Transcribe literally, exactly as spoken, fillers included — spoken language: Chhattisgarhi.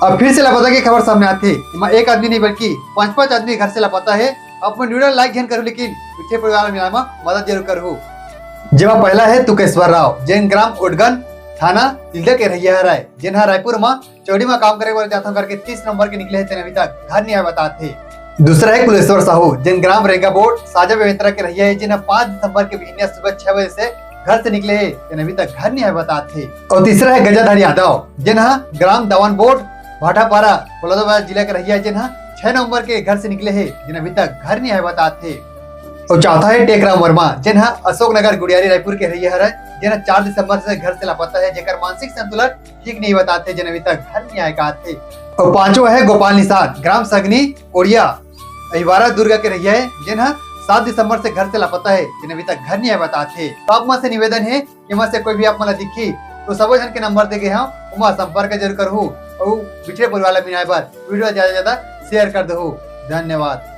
अब फिर से लापता के खबर सामने आथे। एमा एक आदमी नहीं बल्कि पांच पांच आदमी घर से लापता हे। अपन वीडियो लाइक झन करहू लेकिन पीछे परिवार मिलाय म मदद जरूर करहू। जेमा पहला है तुकेश्वर राव, जेन ग्राम उडगन, थाना तिल्दा के रहिया हरय, जेन ह रायपुर म चौड़ी म काम करे बर जाथन करके तीस नंबर के निकले हे, तेन अभी तक घर नहीं आए बतात हे। दूसरा है कुलेश्वर साहू, जेन ग्राम रेंगा बोर्ड साजा बेमेतरा के रहिया हे, जेन ह पाँच दिसंबर के बिहनिया सुबह छह बजे से घर से निकले हे, तेन अभी तक घर नहीं आए बतात हे। और तीसरा है गजाधर यादव, जेन ह ग्राम दवन बोर्ड भाटापारा बलौदाबाजार जिला के रहिया हे, जेन ह छह नवंबर के घर से निकले हे, जेन अभी तक घर नहीं आए बतात हे। और चौथा है टेकराम वर्मा, जेन ह अशोक नगर गुड़ियारी रायपुर के रहिया हरय, जेन ह चार दिसंबर से घर से लापता हे, जेकर मानसिक संतुलन ठीक नहीं बतात हे, जेन अभी तक घर नहीं आए कहात हे। और पांचवा है गोपाल निषाद, ग्राम सगनी कोड़िया, अहिवारा दुर्गा के रहिया हे, जेन ह सात दिसंबर से घर से लापता हे, जेन अभी तक घर नहीं आए बतात हे। तो आप मन से निवेदन हे, एमा से कोई भी आप मन ला दिखही तो सबो झन के नंबर दे गे हंव, ओमा संपर्क जरूर करहू और बिछड़े परिवार ला मिलाय बर वीडियो ज्यादा से ज्यादा शेयर कर दहू। धन्यवाद।